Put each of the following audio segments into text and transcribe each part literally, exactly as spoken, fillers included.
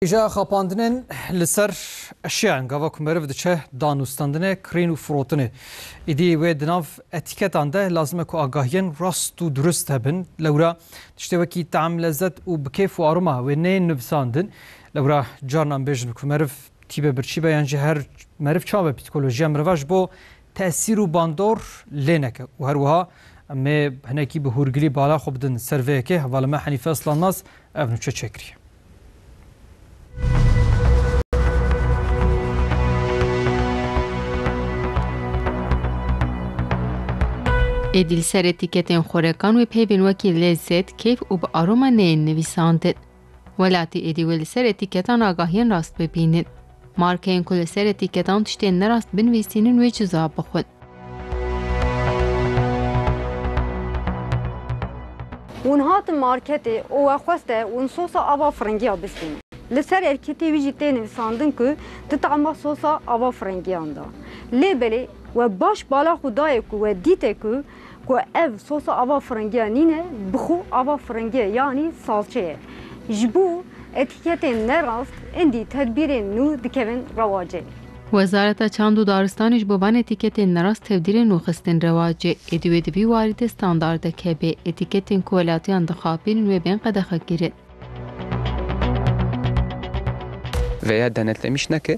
Îja xapandinên li ser eşyan gava ku meriv diçe danûstandinê, kirîn û firotinê. Îdî wê di nav etîketan de lazim e ku agahiyên rast û durust hebin. Lewra tiştê wekî tam, lezet û bi kêf û aroma wê neyên nivîsandin. Lewra carnan bêjin ku meriv tîbe birçî be yan jî her meriv çawa be, psîkolojiya meriva ji bo tesîr û bandor lê neke. Û her wiha em ê hinekî bi hûrgilî bala xwe bidin ser vê yekê. Hevalê me Henîfe Aslanmaz ev nûçe çêkiriye. Êdî li ser etîketên xorekan wê peyvên wekî lezet, keyf û bi aroma neyên nivîsandin. Welatî êdî wê li ser etîketan agahiyên rast bibînin. Markeyên ku li ser etîketan tiştên nerast binivîsînin wê ciza bixwin. Hûn hatin marketê û we xweste hûn sosa ava firingiya bistînin. Li ser etiketê wî jî tê nivîsandin ku tu tama sosa ava firingiyan da. Lê belê we baş bala xwe dayê ku we dîte ku, ku ev sosa ava firingiya nîne, bi xwe ava firingiya, yanî salçe ye. Ji bo etîketên nerast, indî tedbîrên nû dikevin rewacê. Wezareta Çand û Daristanê ji bo van etîketên nerast tevdîrên nû xistin rewacê. Êdî wê di vî warî de standardek hebe. Etîketên ku welatiyan dixapînin wê bên qedexekirin. Veya denetlemiş neke,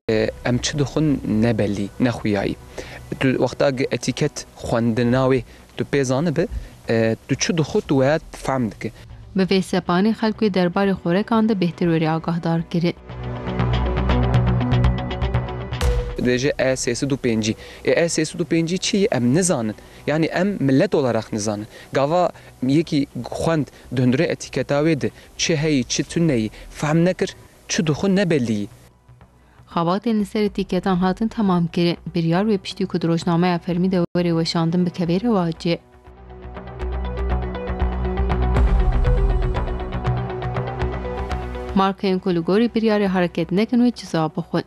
e, em çi dixwin ne bellî, ne xuyayî. Tu wexta gi etîket xwendina wê tu pê zanibe, e, tu çi dixwe tu weya fehm dike. Bi vê sepanî xelk wê derbarê xorekan de bêhtir were agahdar kirin. Dibêje E sê sed û pêncî. E, E sê sed û pêncî çi ye? Em nizanin. Yani em millet olarak nizanin. Gava yekî xwend di hundirê etîketa wê de çi heyî, çi tuneyî fehm nekir, çi dixwe ne bellî. Xebatên li ser etîketan hatin temam kirin. Biryar wê piştî ku di rojnameya fermî de were weşandin bikeve rewacê. Markeyên ku li gorî biryarê hereket nekin wê ciza bixwin.